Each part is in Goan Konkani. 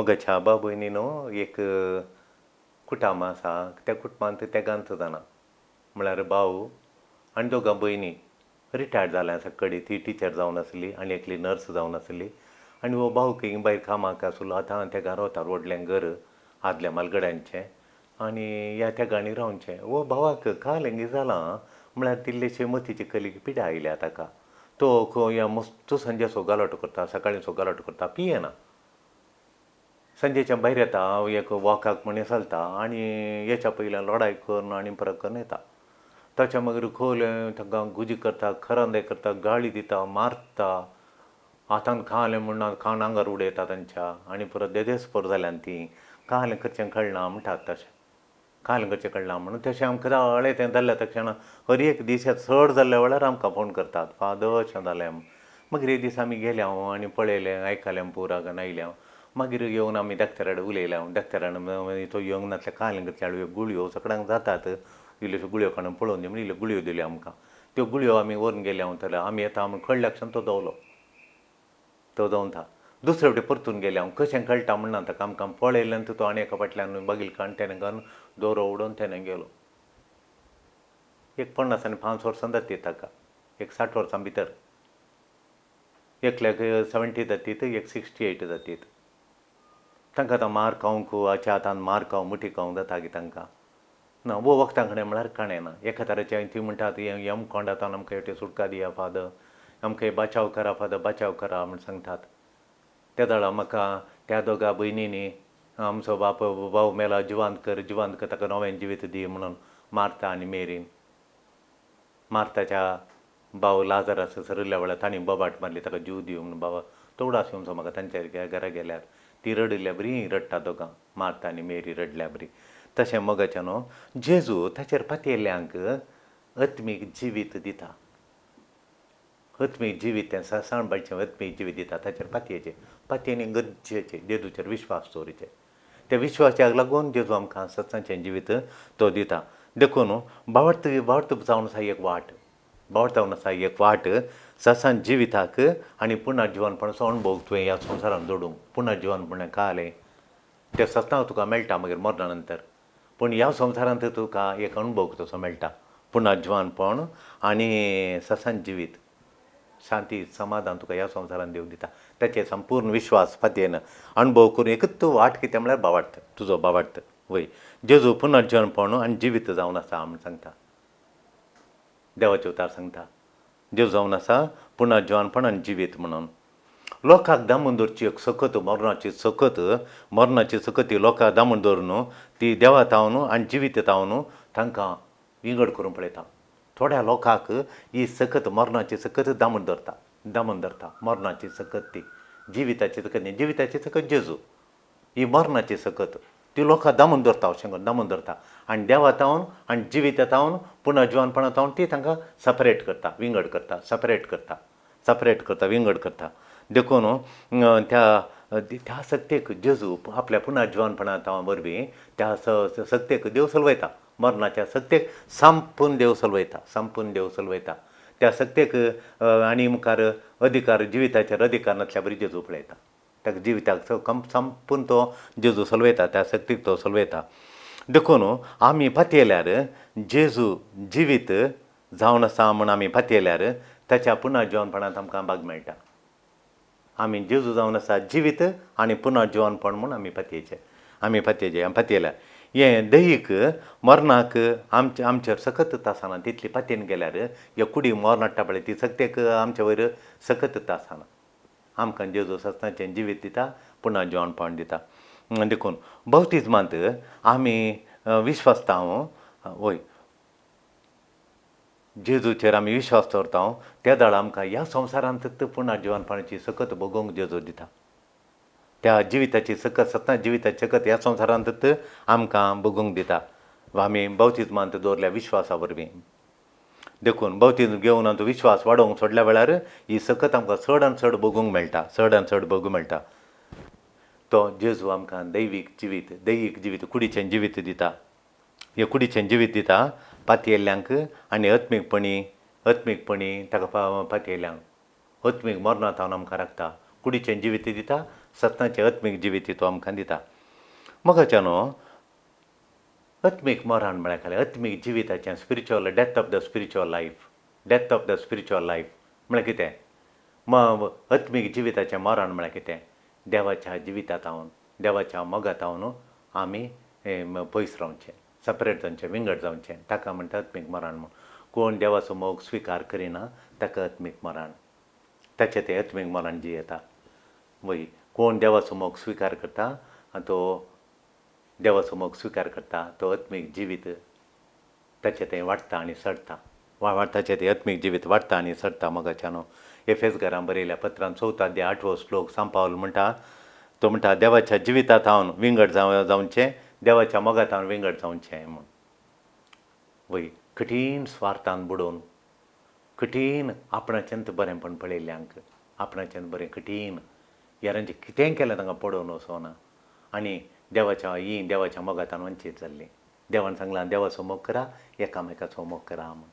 मोगाच्या बाबयनीनो एक कुटुंब आसा. त्या कुटुंबांत तेगांच जाणां म्हळ्यार भाव आनी दोगां भयणी रिटायर्ड जाल्या आसा. ती टिचर जावन आसली आनी एकली नर्स जावन आसली आनी हो भाव खंय भायर कामाक आसलो. आतां तेगां रावता व्हडलें घर आदल्या म्हालगड्यांचें आनी ह्या तेगांनी रावचें. हो भावाक काल हें जालां म्हळ्यार तिल्लेशे मतीची कलीक पिडा आयल्या ताका. तो खंय मस्त सांजेचो गलाटो करता, सकाळींचो गलाटो करता, पियेना. सांजेच्या भायर येता, एक वॉकाक म्हण चलता आनी हेच्या पयल्यान लडाय करून आनी परत करून येता. ताच्या मागीर खोल तांकां गुजी करता, खरांदे करता, गाळी दिता, मारता, हातान खालें म्हण खाण आंगार उडयता तांच्या आनी परत देदेस्पर जाल्यान तीं कालें करचें कळना म्हणटात. तशें कालें करचें कळना म्हणून तशें आमकां जाळे तें जाल्ल्या तक्षणा हर एक दीस चड जाल्ल्या वेळार आमकां फोन करतात, फादर अशें जालें. मागीर एक दीस आमी गेले हांव आनी पळयलें, आयकलें पुरा आयलें हांव. मागीर येवन आमी डॉक्टरा कडेन उलयलें हांव. डॉक्टरान तो येवंक नासल्या कालें करचें गुळयो सगळ्यांक जातात, इल्ल्योश्यो गुळयो काडून पळोवन दी म्हणून इल्ल्यो गुळयो दिल्यो आमकां. त्यो गुळयो आमी व्हरून गेले हांव. तर आमी येता म्हूण कळ्ळ्या क्षण तो दोवलो, तो दवता. दुसरे फावटी परतून गेले हांव, कशें कळटा म्हणना ताका. आमकां पळयलें तो आनी एका फाटल्यान बागील काडून तेणें घालून दोरो उडोवन तेणें गेलो. एक 50 आनी 5 वर्सां जातीत ताका, एक 60 वर्सां भितर. एकल्याक 70 जातीत, एक 68 जातीत. तांकां आतां मार खावंक, हाच्या हातान मार खावंक, मुठी खावंक जाता की तांकां ना. वो वखदां कडेन म्हळ्यार काणें ना. एका तरेचें ती म्हणटात यम कोंडातान आमकां हेटे सुटका दिया फादर, आमकां बाचाव करा फादर, बाचाव करा म्हण सांगतात. त्या वेळार म्हाका त्या दोगा भयणींनी आमचो बाप भाव मेला, जिवांत कर, जिवांत कर, ताका नवें जिवीत दी म्हणून मार्ता आनी मेरीन मार्ताच्या भाव लाजर सरिल्ल्या वेळार तांणी बोबाट मारली ताका जीव दी म्हणून. बाबा तोवडास येवचो म्हाका तांच्या घरा गेल्यार. ती रडिल्ल्या बरी रडटा दोगां, मार्ता आनी मेरी रडल्या बरी. तशें मोगाचें न्हू जेजू ताचेर पातयेल्ल्यांक आत्मीक जिवीत दिता. आत्मीक जिवीत तें सांबाळचें आत्मीक जिवीत दिता. ताचेर पातयेचें, पातयेनी गरजेचें जेजूचेर विश्वास दवरचें. त्या विश्वासाक लागून जेजू आमकां सत्सांचें जिवीत तो दिता. देखून भावार्थ भावार्थ जावन आसा एक वाट, भावार्थ जावन आसा एक वाट सत्सांग जिविताक आनी पुनर्जिवनपणाचो अणभव तुवें ह्या संवसारान जोडूंक. पुनर्जिवनपण कालें तें सत्सांग तुका मेळटा मागीर मरणा नंतर, पूण ह्या संवसारांत तुका एक अणभव तसो मेळटा, पुनर्जिवनपण आनी सत्सांग जिवीत, शांती समाधान तुका ह्या संवसारान देव दिता. ताचेर संपूर्ण विश्वास पातयेन अणभव करून एकूच वाट कितें म्हळ्यार भावार्थ, तुजो भावार्थ वय. जेजू पुनर्जिवनपण आनी जिवीत जावन आसा म्हूण सांगता, देवाचें उतार सांगता. जेजू जावन आसा पुनर्जिवनपण आनी जिवीत म्हणून. लोकांक दामून दवरची एक सकत, मरणाची सकत, मरणाची सकत ती लोकांक दामून दवरून ती देवा तावन आनी जिवीत तावन तांकां विंगड करूंक पळयता. थोड्या लोकांक ही सकत, मरणाची सकत दामून दवरता, दामून दवरता. मरणाची सकत ती जिविताची सकत न्ही, जिविताची सकत जेजू, ही मरणाची सकत ती लोकांक दामून दवरता, अशें करून दामून दवरता आनी देवा तावन आनी जिविता तावन पुनर्जिवनपणा तावन ती तांकां सेपरेट करता, विंगड करता, सेपरेट करता, सेपरेट करता, विंगड करता. देखून त्या त्या सक्तेक जेजू आपल्या पुनर्जिवनपणा तावन वरवीं त्या सक्तेक देव सलवयता, मरणाच्या सक्तेक संपूर्ण देव सलवयता, संपूर्ण देव सलवयता. त्या सक्तेक आनी मुखार अधिकार, जिविताचेर अधिकार नासल्या बरी जेजू पळयता. ताका जिविताक संपूर्ण तो जेजू सलवयता, त्या सक्तीक तो सलवयता. देखून आमी पातयेल्यार जेजू जिवीत जावन आसा म्हूण आमी पातयेल्यार ताच्या पुनर्जिवनपणांत आमकां भाग मेळटा. आमी जेजू जावन आसा जिवीत आनी पुनर्जिवनपण म्हूण आमी पातयेचें, आमी पातयेचें, आमी पातयेल्यार हें दैहीक मरणाक आमचे आमचेर सकत आसना तितली पातयेन गेल्यार ह्या कुडी मरण हाडटा पळय ती सक्तेक आमचे वयर सकत आसना. आमकां जेजू सत्सांचें जिवीत दिता, पुनर्जिवनपण दिता. देखून बौतिज्मांत आमी विश्वासता वय जेजूचेर आमी विश्वास दवरता त्या वेळार आमकां ह्या संवसारांत पुनर्जिवनपणाची सकत भोगोवंक जेजू दिता. त्या जिविताची सकत, सत्ता जिविताची सकत ह्या संवसारांत आमकां भोगोवंक दिता आमी बौतिज्मांत दवरल्या विश्वासा वरवीं. देखून बौतिज्म घेवन आमचो विश्वास वाडोवंक सोडल्या वेळार ही सकत आमकां चड आनी चड भोगूंक मेळटा, चड आनी चड भोगूंक मेळटा. तो जेजू आमकां दैवीक जिवीत, दैहीक जिवीत, कुडीचें जिवीत दिता. हे कुडीचें जिवीत दिता पातयेल्ल्यांक आनी आत्मीकपणी, आत्मीकपणी ताका पातयेल्ल्यांक आत्मीक मरणा तावन आमकां राखता. कुडीचें जिवीत दिता, सत्ताचें आत्मीक जिवीत तो आमकां दिता. मोगाच्यानो, आत्मीक मरण म्हळ्यार खालें आत्मीक जिविताचें spiritual death of the spiritual life. Death of the spiritual life म्हळ्यार कितें? आत्मीक जिविताचें मरण म्हळ्यार कितें? देवाच्या जिवितांत, देवाच्या मोगांत आमी पयस रावचें, सेपरेट जावचें, विंगड जावचें. ताका म्हणटा आत्मीक मरण म्हूण. कोण देवाचो मोग स्विकार करिना ताका आत्मीक मरण, ताचें तें आत्मीक मरण जियेता. वय, कोण देवाचो मोग स्विकार करता तो देवाचो मोग स्विकार करता तो आत्मीक जिवीत ताचें तें वाडटा आनी चडटा. ताचें तें आत्मीक जिवीत वाडटा आनी चडटा. मोगाच्यानो, एफेस घरां बरयल्या पत्रान 4 अध्याय 8वो श्लोक सांत पावल म्हणटा, तो म्हणटा देवाच्या जिविता थावन विंगड जावचें, देवाच्या मोगा थावन विंगड जावचें म्हूण. वय, कठीण स्वार्थान बुडोवन, कठीण आपणाचेंच बरेंपण पळयल्ल्यांक, आपणाचेंच बरें कठीण हेरांचें कितेंय केलें तांकां पडोवन वचना आनी देवाच्या ही देवाच्या मोगांतान वंचीत जाल्लीं. देवान सांगलां देवाचो मोग करा, एकामेकाचो मोग करा म्हूण.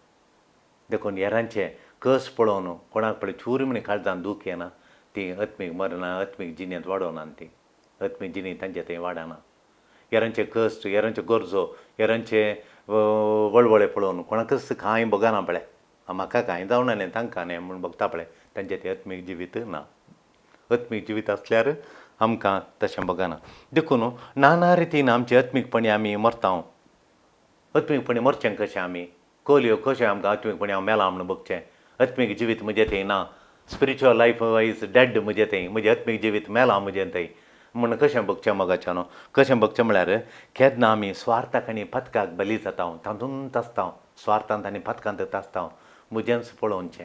देखून हेरांचें कस पळोवन कोणाक पळय चूर म्हण काळजान दूख येना, ती आत्मीक मरना, आत्मीक जिणेंत वाडोना, ती आत्मीक जिणें तांचे थंय वाडना. हेरांचे कश्ट, हेरांच्यो गरजो, हेरांचे वळवळे पळोवन कोणाकच कांय भोगना पळय, म्हाका कांय जावना न्ही तांकां न्ही म्हूण भोगता पळय, तांचें तें आत्मीक जिवीत ना. आत्मीक जिवीत आसल्यार आमकां तशें भोगना. देखून नाना रितीन आमचे आत्मीकपणी आमी मरता. आत्मीकपणी मरचें कशें आमी कोलयो कशें आमकां आत्मीकपणी हांव मेलां म्हूण भोगचें? आत्मीक जिवीत म्हजें थंय ना, स्पिरिच्युअल लायफ is dead म्हजें थंय, म्हजें आत्मीक जिवीत मेलां म्हजें थंय म्हूण कशें भोगचें मोगाच्यानो? कशें भोगचें म्हळ्यार केन्ना आमी स्वार्थाक आनी पथकाक बली जाता, तातूंत आसता, स्वार्थांत आनी पथकांत आसता. म्हजेंच पळोवचें,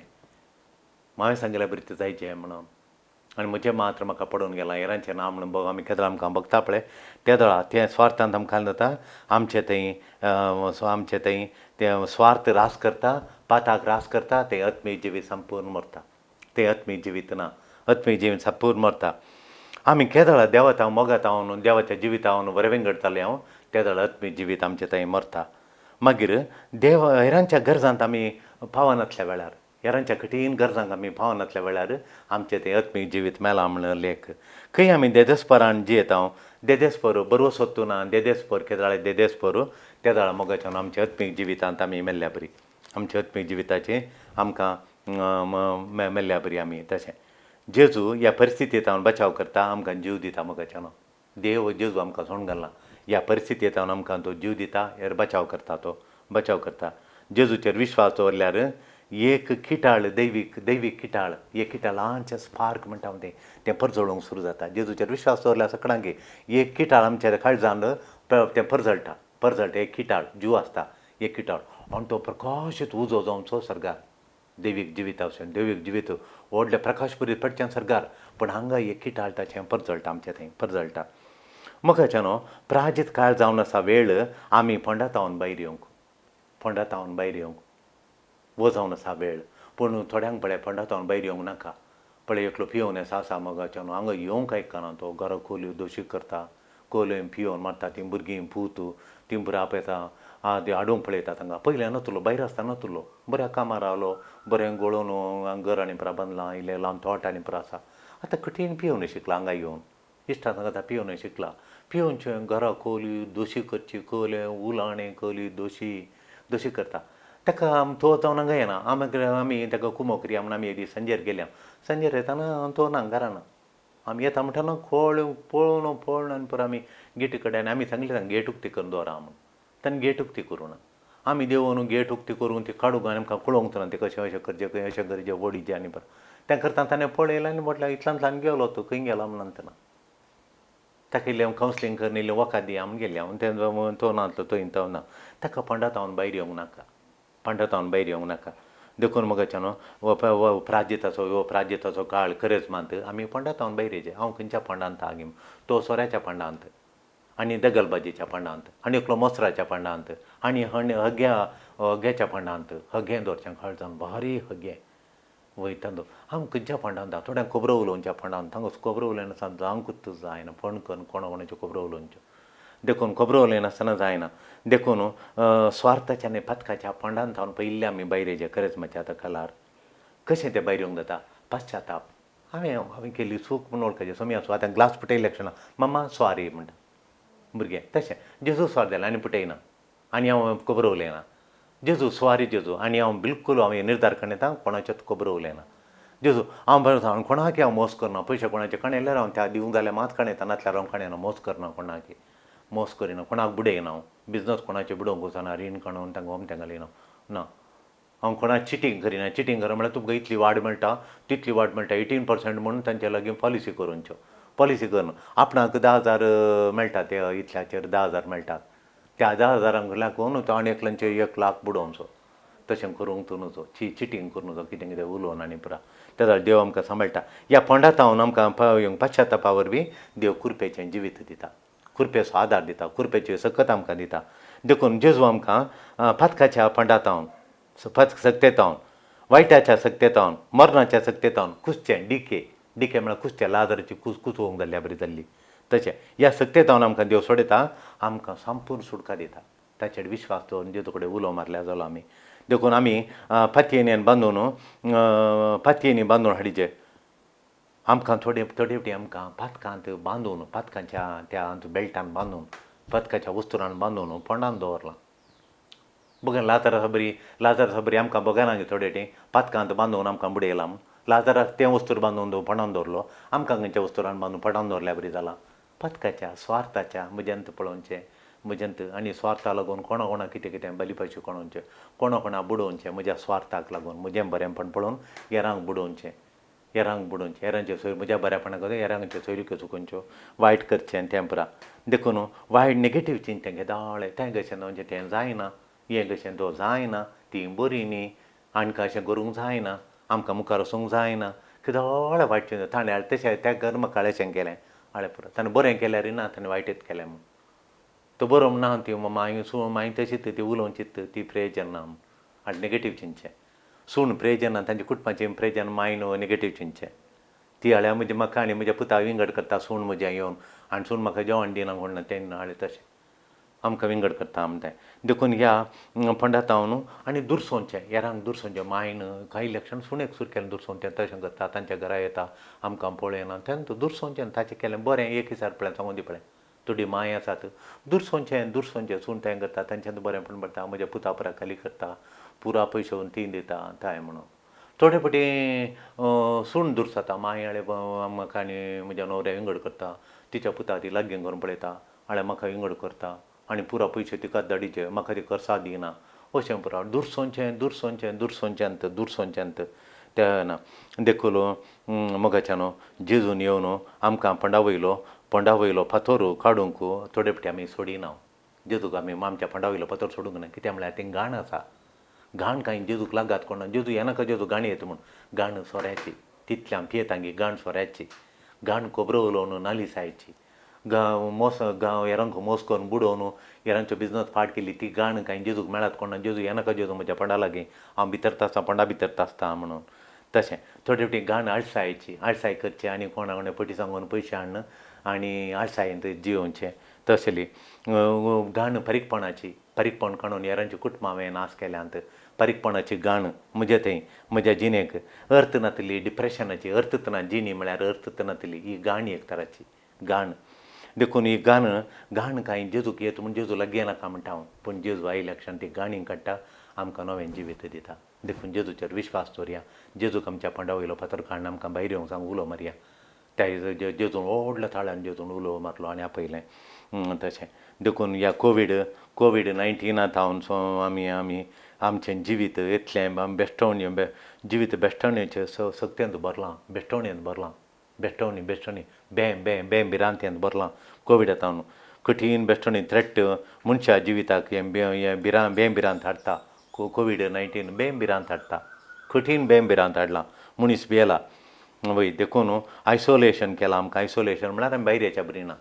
हांवें सांगिल्ल्या बरी जायचें म्हणून, आनी म्हजें मात्र म्हाका पडून गेलां, हेरांचें ना म्हणून आमी केन्ना आमकां भोगता पळय त्या दळा तें स्वार्थांत आमकां जाता, आमचे थंय आमचे थंय तें स्वार्थ रास करता, पाताक रास करता, तें आत्मीक जिवीत संपूर्ण मरता. तें आत्मीक जिवीत ना, आत्मीक जिवीत संपूर्ण मरता. आमी केदळा देवात मोगात हांव देवाच्या जिविता बरें विंगड जालें हांव, त्या दळा आत्मीक जिवीत आमचें थंय मरता. मागीर देव हेरांच्या गरजांत आमी पावनातल्या वेळार, हेरांच्या कठीण गरजांक आमी पावनातल्या वेळार आमचें तें आत्मीक जिवीत मेलां म्हण लेख. खंय आमी देदेस्परान जियेता, देदेस्पर बरो सोदतू ना, देदेस्पर केदळा देदेस्पर त्या दळा मोगाच्यान आमच्या आत्मीक जिवितांत आमी मेल्ल्या बरी, आमच्या आत्मीक जिविताचें आमकां मेल्ल्या बरी आमी तशें. जेजू ह्या परिस्थितींत बचाव करता, आमकां जीव दिता मोगाच्यान. देव जेजू आमकां सोडून घालना, ह्या परिस्थितींत आमकां तो जीव दिता, हेर बचाव करता, तो बचाव करता. जेजूचेर विश्वास दवरल्यार एक किटाळ दैवीक दैवीक किटाळ, एक किटाळ ल्हानशें स्पार्क म्हणटा तें तें परजळूंक सुरू जाता. जेजूचेर विश्वास दवरल्यार सगळ्यांक एक किटाळ आमच्या काळजान तें परजळटा, परजळटा एक किटाळ जीव आसता एक किटाळ, आनी तो प्रकाशीत उजो जावचो सर्गार, दैवीक जिविता दैवीक जिवीत व्हडलें प्रकाशपुरी पडचें सर्गार, पूण हांगा एक किटाळ ताचें परजळटा, आमचें थंय परजळटा. मोगाच्यानो, प्राजीत काळ जावन आसा वेळ आमी फोंडा भायर येवंक, फोंडा भायर येवंक वो जावन आसा वेळ. पूण थोड्यांक पळय फोंडा भायर येवंक नाका, पळय एकलो पियोवन आसा आसा मोगाच्यानो, हांगा येवंक आयकना, तो घरा कोलयो दोशी करता, कोलयो पियोवन मारता, तीं भुरगीं पूत तीं भुरगीं आपयता, आं ते हाडूंक पळयता तांकां. पयलें नातलो, भायर आसतना नातलो, बऱ्या कामार रावलो, बरें गोळोवन घर आनी परा बांदलां, इल्लें लांब तोट आनी परा आसा. आतां कठीण पियोवन शिकला, हांगा येवन इश्टां सांगता पियोवन शिकला, पियोवचें घरा कोली दोशी करची, कोले उलाणें कोली दोशी दोशी करता. ताका तो जावन हांगा येना, आमी ताका कुमो करया म्हूण आमी एक दीस सांजेर गेल्या, सांजेर येतना तो ना घरा ना. आमी येता म्हणटा खोळ पळोवन पळोवन आनी पुरो आमी गेटी कडेन आमी सांगलें गेट उक्ती करून दवरा म्हूण, ताणें गेट उक्ती करूं ना. आमी देंवून गेट उक्ती करून ती काडूंक आनी आमकां कळोवंक ना तें कशें अशें करचें, खंय अशें करचें वडीचें आनी बरें तें करता. ताणें पळयलें आनी म्हटल्यार इतल्यान गेलो तो, खंय गेलो म्हणून ना. ताका इल्लें कावन्सिलींग करून इल्लें वखद दिया म्हूण गेलें हांव, तें तो नातलो थंय तो ना. ताका फोंडा थावन भायर येवंक नाका, फोंडा थावन भायर येवंक नाका. देखून मोगाच्यानो हो प्राजिताचो हो प्राजिताचो काळ खरेंच मात आमी फोंडा थावन भायर येयचें. हांव खंयच्या फोंडांत आगी, तो सोऱ्याच्या फोंडांत आनी दगलबाजीच्या फोंडांत आनी एकलो मोसराच्या फोंडांत आनी हग्या हग्याच्या फोंडांत, हगें दवरचें काळजान भारी हगें वयता तो. हांव खंयच्या फोंडांत, थोड्यांक खबरो उलोवच्या फोंडांत, हांगा खबरो उलयनासतना जावंकूच जायना, फोंड करून कोणा कोणाच्यो खबरो उलोवच्यो, देखून खबरो उलयनासतना जायना. देखून स्वार्थाच्या आनी पथकाच्या फोंडांत थावन पयलीं आमी भायर येयचें खरेंच म्हणचे आतां कलार कशें तें भायर येवंक जाता. पश्चाताप, हांवें हांवें केल्ली चूक म्हूण वळखचें. सोमया आतां ग्लास फुटयले क्षणा मम्मा सॉरी म्हणटा भुरगें, तशें जेजू सॉरी जालें आनी फुटयना आनी हांव खबर उलयना. जेजू सॉरी जेजू, आनी हांव बिलकूल हांव निर्धार करून येता कोणाचेच खबर उलयना. जेजू हांव बरो हांव कोणाक हांव मोस करना, पयशे कोणाचे काणयल्यार हांव त्या दिवंक जाल्यार मात काणयता, नासल्यार हांव काणयना, मोस करना कोणाक, मोस करिना, कोणाक बुडयना हांव, बिजनस कोणाचे बुडोवंक वचना, रीण काडून तांकां अमतें घालिना ना. हांव कोणाक चिटींग करिना. चिटींग करप म्हळ्यार तुमकां इतली वाड मेळटा तितली वाड मेळटा 18% म्हणून तांचे लागीं पॉलिसी करूनच्यो, पॉलिसी करून आपणाक 10,000 मेळटा, ते इतल्याचेर 10,000 मेळटा, त्या 10,000 लागून तो आनी एकल्याचे 1 लाख बुडोवचो, तशें करूंक तूं न्हजो, चिटींग करूं नजो, कितें कितें उलोवन आनी पुरा. त्या जाल्यार देव आमकां सांबाळटा. ह्या फोंडांत आमकां पश्चातापा वरवीं देव कृपेचें जिवीत दिता, कृपेचो आदार दिता, कृपेची सकत आमकां दिता. देखून जेजू आमकां पातकाच्या फोंडांत, सक्तेतावन, वायटाच्या सक्तेतावन, मरणाच्या सक्तेतावन, कुसचें डिके, डिके म्हळ्यार कुसचें, लाजराची कूस कुसोवंक जाल्ल्या बरी जाल्ली, तशें ह्या सक्तेतावन आमकां देव सोडयता, आमकां संपूर्ण सुटका दिता. ताचेर विश्वास दवरून जेजू कडेन उलो मारल्या जालो आमी. देखून आमी पातयेन बांदून, पातयेनी बांदून हाडिचे आमकां थोडे थोडे फावटी आमकां पातकांत बांदून, पातकांच्या त्या बेल्टान बांदून, पातकाच्या वस्तुरान बांदून फोंडान दवरलां. बघ लाजरा बरी, लाजरा बरी आमकां बघना थोडे फावटी पातकांत बांदून आमकां बुडयलां म्हूण. लाजराक तें वस्तूर बांदून फोंडान दवरलो, आमकां खंयच्या वस्तुरान बांदून फोंडान दवरल्या बरी जालां. पातकाच्या स्वार्थाच्या म्हज्यांत पळोवचें म्हज्यांत, आनी स्वार्था लागून कोणा कोणा कितें कितें बलिपाशी कोणोवचें, कोणा कोणा बुडोवचें, म्हज्या स्वार्थाक लागून म्हजें बरेंपण पळोवन हेरांक बुडोवचें, हेरांक बुडोवचें, हेरांचे सोय म्हज्या बऱ्यापणाक हेरांचे सोयरिक्यो चुकोवच्यो, वायट करचें तें पुरा. देखून वायट नेगेटीव चिंतें घेदाळे तें कशें म्हणजे तें जायना, हें कशें तो जायना, ती बरी न्ही, आनी अशें करूंक जायना, आमकां मुखार वचूंक जायना, किदोळे वायट चिंतता. ताणें तशें त्या कर्म काळेशें केलें हाळें पुरो, ताणें बरें केल्यार ना, ताणें वायटच केलें म्हूण. तो बरो म्हण ना, ती मागीर सून मागीर तशीच ती उलोवन चित्त ती प्रयोजन ना म्हूण, आनी नेगेटीव चिंतचें. सून प्रयोजन ना, तांच्या कुटुंबाचें प्रयोजन मायन नेगेटीव चिंतचें. ती हाळ्या म्हजी म्हाका आनी म्हज्या पुता विंगड करता सून म्हज्या येवन, आनी सून म्हाका जेवण दिना कोण ना तेन्ना हाळें तशें आमकां विंगड करता म्हणटाय. देखून ह्या फोंडांत आनी दुरसोवचें, हेरांक दुरसोवचें, मायन कांय लक्षण सुणेक सुर केलें दुरसोवचें, तशें करता, तांच्या घरा येता आमकां पळयना, तेन्ना दुरसोवचें. ताचें केलें बरें एक विचार पळय सांगून दी पळय, थोडी माय आसात दुरसोवचें, दुरसोवचें सून तें करता, तांच्यान बरेंपण पडटा, म्हज्या पुता पुरा खाली करता, पुरा पयशे तीन दिता ताय म्हणून. थोडे फावटी सून दुरसाता, माय हाळे म्हाका आनी म्हज्या न्हवऱ्या विंगड करता, तिच्या पुता ती लागीं करून पळयता, हाळे म्हाका विंगड करता आनी पुरा पयशे तिकाच धाडीचे, म्हाका ती करसा दिना, अशें पुरा दुरसोवचें, दुरसोवचें, दुरसोवच्यांत, दुरसोवच्यांत तें ना. देखून मोगाच्यान जेजून येवन आमकां फोंडा वयलो, फोंडा वयलो फातोर काडूंक थोडे फावटी आमी सोडिना. जेजूक आमी आमच्या फोंडा वयलो फातोर सोडूंक ना, कित्याक म्हळ्यार तें घाण आसा, घाण कांय जेजूक लागात कोणा, जेजू येनाका जेजू घाण येता म्हूण. घाण सोऱ्याची, तितली आमी पियेतांगी घाण सोऱ्याची, घाण खोबरो उलोवन नालिसायची, गांव मोस गांव हेरांक मोस करून बुडोवन हेरांचो बिजनस फाट केली, ती घाण कांय जेजूक मेळत कोणा, जेजू येनाका जेजू म्हज्या फोंडा लागीं, हांव भितर आसता, फोंडा भितर आसता म्हणून. तशें थोडे फावटी घाण आळसायची, आळसाय करची आनी कोणा कोणा फटी सांगून पयशे हाडून आनी आळसायेंत जियोवचें. तसली घाण फारीकपणाची, फारीकपण काडून हेरांची कुटुंबां हांवें नाश केल्यांत. फारीकपणाची घाण म्हजे थंय म्हज्या जिणेक अर्थ नातली, डिप्रेशनाची अर्थच ना, जिणी म्हळ्यार अर्थच नातली ही घाण एक तराची घाण. देखून ही घाण, घाण कांय जेजूक येता म्हूण जेजू लागीं येनाका म्हणटा हांव, पूण जेजू आयल्या क्षण ती घाणी काडटा, आमकां नवें जिवीत दिता. देखून जेजूचेर विश्वास दवरया, जेजूक आमच्या फोंडा वयलो फातर काडून आमकां भायर येवंक सांग उलो मारया. त्या जेजून व्हडल्या ताळ्यान जेजून उलो मारलो आनी आपयलें तशें. देखून ह्या कोवीड 19 थावन सो आमी आमी आमचें जिवीत इतलें बेश्टवणी जिवीत बेश्टवणेचें सक्तेंत भरलां, बेश्टवणेंत भरलां, बेश्टवणी बेश्टवणी बें बें बें भिरांतेंत भरलां. कोविडा थावन कठीण बेश्टवणी थ्रेट मनशा जिविताक हें हें भिरां बें भिरांत हाडटा. कोवीड 19 बें भिरांत हाडटा, कठीण बें भिरांत हाडलां, मनीस भियेला वय. देखून आयसोलेशन केलां आमकां. आयसोलेशन म्हळ्यार आमी भायर येच्या बरी ना.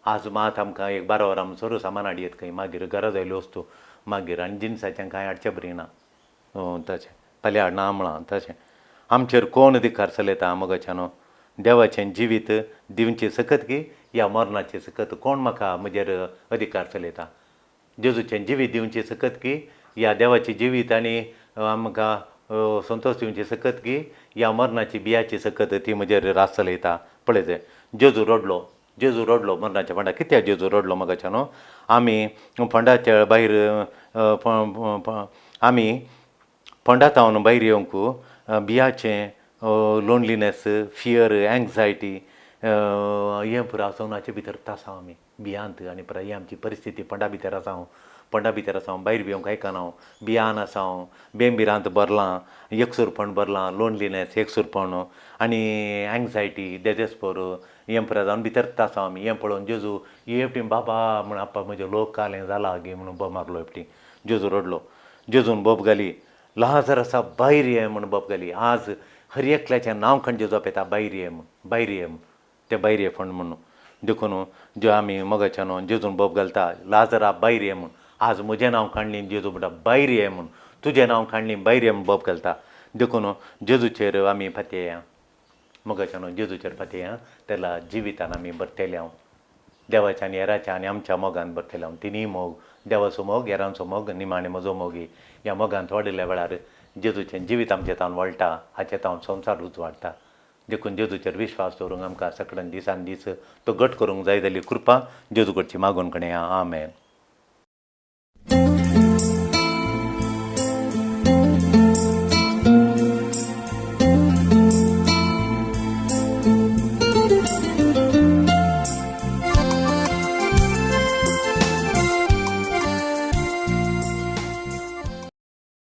आज मात आमकां एक 12 वरां म्हणसर सामान हाडयेत खंय, मागीर घरा जायल्यो वस्तू मागीर आनी जिनसाचें कांय हाडचें बरी ना तशें फाल्यां हाडना म्हळां तशें. आमचेर कोण अधिकार चलयता मोगाच्यानो, देवाचें जिवीत दिवची सकत की ह्या मरणाची सकत, कोण म्हाका म्हजेर अधिकार चलयता? जेजूचें जिवीत दिवची सकत की ह्या देवाचें जिवीत आनी आमकां संतोश दिवची सकत की ह्या मरणाची बियाची सकत ती म्हजेर रास चलयता. पळय, जेजू रडलो, जेजू रडलो मरणाच्या फोंडा. कित्याक जेजू रडलो मोगाच्या न्हू? आमी फोंडाच्या भायर, आमी फोंडा थावन भायर येवंक बियाचें, लोनलीनेस, फियर, एंग्जायटी हें पुरो आसून हाचे भितर आसा आमी भियांत. आनी पुराय ही आमची परिस्थिती फोंडा भितर आसा हांव, फोंडा भितर आसा हांव, भायर भिवंक आयकना हांव, भियान आसा हांव, बेंबिरांत भरलां, एकसूरपण भरलां, लोनलीनेस, एकसूरपण आनी एंग्जायटी, देदेस्पोर हें पुराय जावन भितर आसा आमी. हें पळोवन जेजू एकटी बाबा म्हण आपा म्हजें लोक कालें जाला गे म्हणून बोब मारलो. एकटी जेजू रडलो. जेजून बोब घाली, लाजर आसा भायर ये म्हण बोब घाली. आज हर एकल्याचें नांव खंय जेजू आपयता, भायर ये म्हण, भायर ये म्हण, तें भायर ये फंड म्हणून. देखून ज्यो आमी मोगाच्या न्हू जेजून बोब घालता, लाजरा भायर ये म्हूण. आज म्हजें नांव काडली जेजू म्हणटा भायर ये म्हूण, तुजें नांव काडली भायर ये म्हूण बोब घालता. देखून जेजूचेर आमी फातया, मोगाच्या न्हू जेजूचेर फातया, तेला जिवितान आमी भरतले हांव देवाच्या आनी हेराच्या आनी आमच्या मोगान भरतले हांव. तिनूय मोग, देवाचो मोग, हेरांचो मोग, निमाणे म्हजो मोगी. ह्या मोगांत वाडिल्ल्या वेळार जेजूचें जिवीत आमचें तावन वळटा, हाचें तावन संवसार उजवाडटा. देखून जेजूचेर विश्वास दवरूंक आमकां सगळ्यान दिसान दीस तो घट करूंक जाय जाली कृपा जेजू कडची मागून कणया. आमेन.